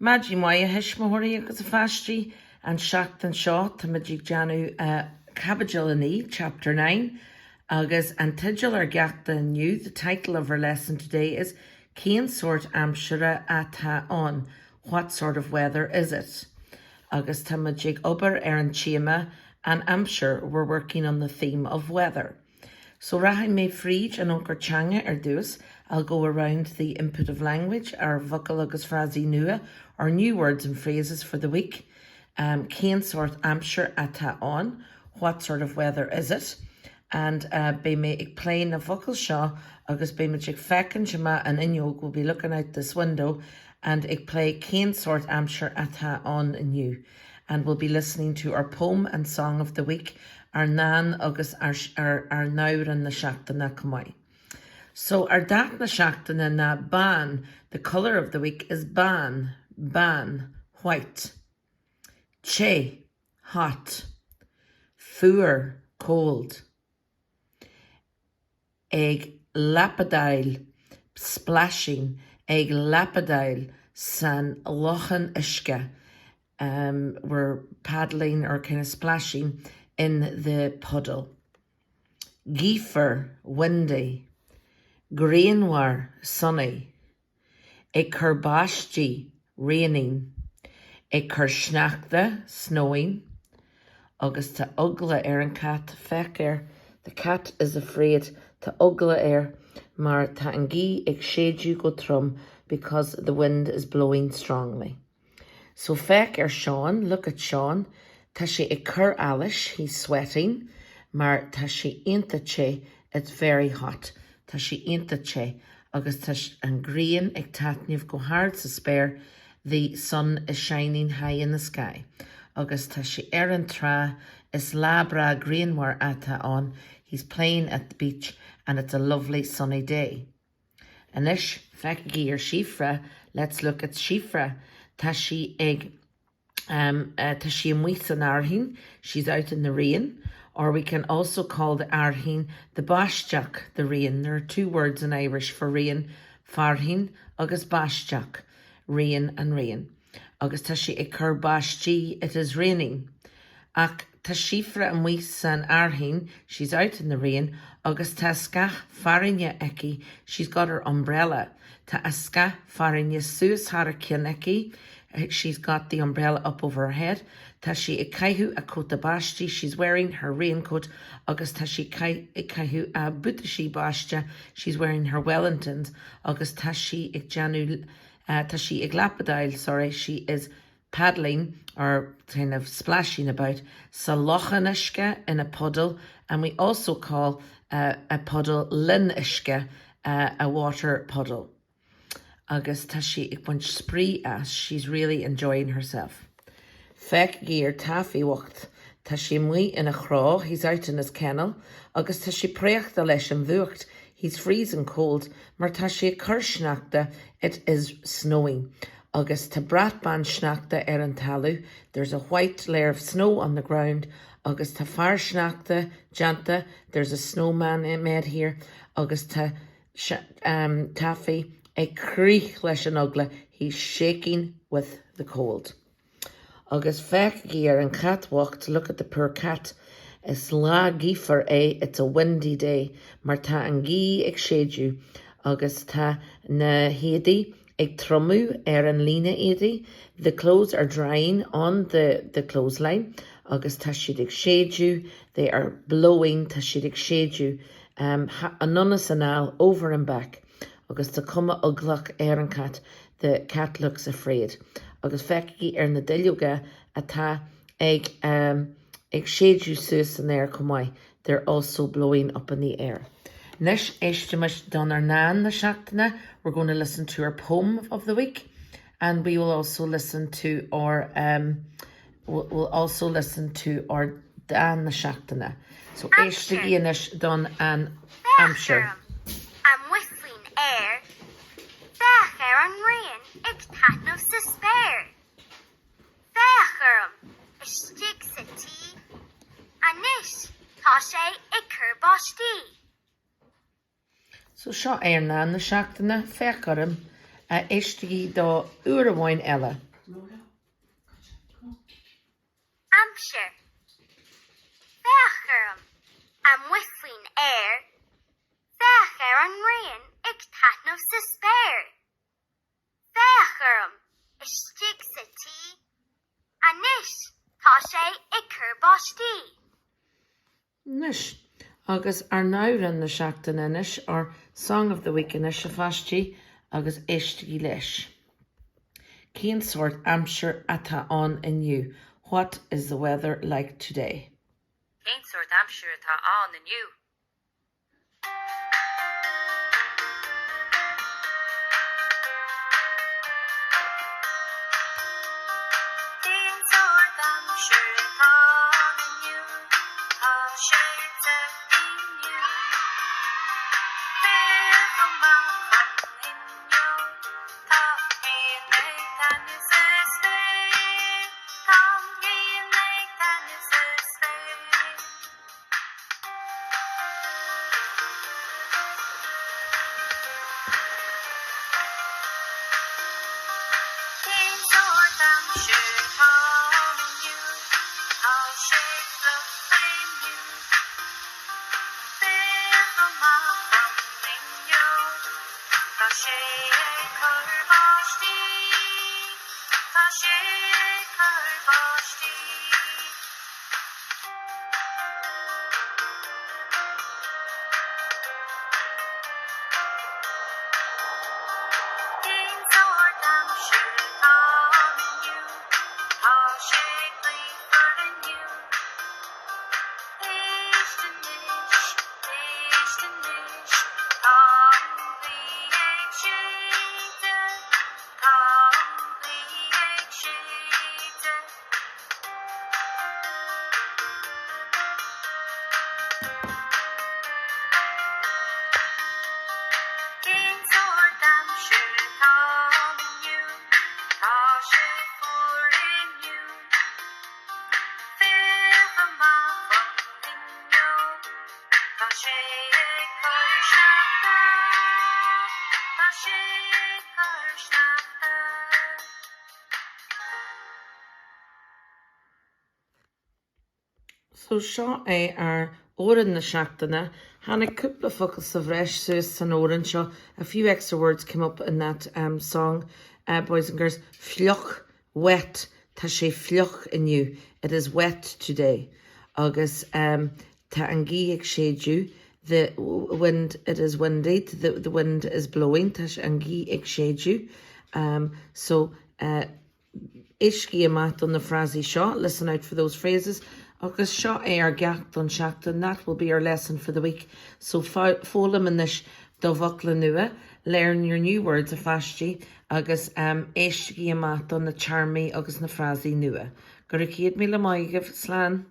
Maidin mhaith a thuismitheoirí agus a pháistí. An seachtain seo táimid ag déanamh Caibidil 9, Chapter 9, agus an teideal ár gceachta inniu, the title of our lesson today is Cén sórt aimsire atá ann? What sort of weather is it? Agus táimid ag obair ar an téama an aimsir, we're working on the theme of weather. So rachaidh mé fríd an ionchur teanga ar dtús, I'll go around the input of language, ár bhfocail agus frásaí nua, our new words and phrases for the week, um, cén sórt aimsir atá ann, what sort of weather is it, and uh, beidh mé ag plé na bhfocal seo agus beidh muid ag féachaint amach an fhuinneog, we'll be looking out this window and ag plé cén sórt aimsir atá ann inniu. And we'll be listening to our poem and song of the week, ár ndán agus ár n-amhrán na seachtaine chomh maith. So, ár dath na seachtaine ná bán, the colour of the week is bán, bán, white. Te, hot. Fuar, cold. Ag lapadáil, splashing, ag lapadáil san lochán uisce, um, we're paddling or kind of splashing in the puddle. Gaofar, windy. Grianmhar, sunny. Ag cur báistí, raining. Ag cur sneachta, snowing. Agus tá eagla ar an cat, féach air, the cat is afraid, tá eagla air mar tá an gaoth ag séideadh go trom because the wind is blowing strongly. So féach ar Seán, look at Seán, tá sé ag cur allais, he's sweating, mar tá sé iontach te, it's very hot, tá sé iontach te agus tá an ghrian ag taitneamh go hard sa spéir, the sun is shining high in the sky, agus tá sé ar an trá, is lá breá grianmhar atá ann, he's playing at the beach and it's a lovely sunny day. Anois, féachaigí ar Síofra, let's look at Síofra. Tá sí ag, um, tá sí amuigh san fhearthainn, she's out in the rain, or we can also call the fhearthainn the báisteach, the rain. There are two words in Irish for rain, fearthainn agus báisteach, rain and rain. Agus tá sí ag cur báistí, it is raining. Ach tá Síofra amuigh san fhearthainn, she's out in the rain, agus tá a scáth fearthainne aici, she's got her umbrella, tá a scáth fearthainne suas thar a ceann aici, she's got the umbrella up over her head, tá sí ag caitheamh a cóta báistí, she's wearing her raincoat, agus tá sí ag caitheamh a buataisí báiste, she's wearing her wellingtons, agus tá sí ag déanamh, tá sí ag lapadáil, sorry, she is paddling or kind of splashing about sa lochán uisce in a puddle and we also call a, a puddle linn uisce, a, a water puddle. Agus tá sí ag baint spraoi as, she's really enjoying herself. Féachaigí ar Taffy bhocht, tá sé amuigh ina chró, he's out in his kennel, agus tá sé préachta leis an bhfuacht, he's freezing cold, mar tá sé ag cur sneachta, it is snowing. Agus tá brat bán sneachta ar an talamh, there's a white layer of snow on the ground, agus tá fear sneachta déanta, there's a snowman made here, agus tá Taffy ag crith leis an eagla, he's shaking with the cold. Agus féachaigí ar an chat bhocht, look at the poor cat, is lá gaofar é, it's a windy day, mar tá an ghaoth ag séideadh agus tá na héadaí ag triomú ar an líne éadaí, the clothes are drying on the the clothesline, agus tá siad ag séideadh, they are blowing, tá siad ag séideadh, anonn is anall, over and back, agus tá cuma eaglach ar an cat, the cat looks afraid, agus féachaigí ar na duilleoga atá ag ag séideadh suas san aer chomh maith, they're also blowing up in the air. Anois, éistimis donár ndán na seachtaine, we're going to listen to our poem of the week and we will also listen to our um, we'll also listen to our dán na seachtaine. So éistigí anois don an aimsir. Féach orm, amuigh faoin aer, féach ar an ngrian ag taitneamh sa spéir. Féach orm istigh sa tí, anois tá sé ag cur báistí. So seo é ár ndán na seachtaine, féach orm, éistigí dó uair amháin eile. aimsir? Féach orm, amuigh faoin aer, féach ar an ngrian ag taitneamh sa spéir. Féach orm, istigh sa tí, anois tá sé ag cur báistí. Anois, agus ár n-amhrán na seachtaine anois, our song of the week anois, a pháistí, agus éistigí leis. Cén sórt aimsir atá ann inniu? What is the weather like today? Cén sórt aimsir atá ann inniu? Cén sórt aimsir atá ann inniu? Tá sé te inniu. Féach amach an fhuinneog, tá an ghrian ag taitneamh sa spéir. Tá an ghrian ag taitneamh sa spéir. Cén sórt aimsir atá ann inniu? Tá sé fliuch inniu. Féach amach an fhuinneog, tá sé ag cur báistí. Tá sé ag cur báistí. Cén sórt aimsir atá ann inniu? Tá sé gaofar inniu. Éist anois, éist anois, tá an ghaoth ag séideadh, tá an ghaoth ag séideadh. Cén sórt aimsir atá ann inniu? Tá sé fuar inniu. Féach amach an fhuinneog, tá sé ag cur sneachta, tá sé ag cur sneachta. So seo é ár amhrán na seachtaine. Tháinig cúpla focal sa bhreis suas san amhrán seo, a few extra words came up in that um song, uh boys and girls. Fliuch, wet, tá sé fliuch inniu, it is wet today. Agus um tá an ghaoth ag séideadh, the wind, it is windy, the the wind is blowing, tá an ghaoth ag séideadh. Um so uh Éistigí amach do na frásaí seo, listen out for those phrases, agus seo é ár gceacht don seachtain, that will be our lesson for the week, so foghlaim anois do bhfocla nua, learn your new words a pháistí, agus éistigí amach do na téarmaí agus na frásaí nua. Go raibh 100,000 maith agaibh, slán!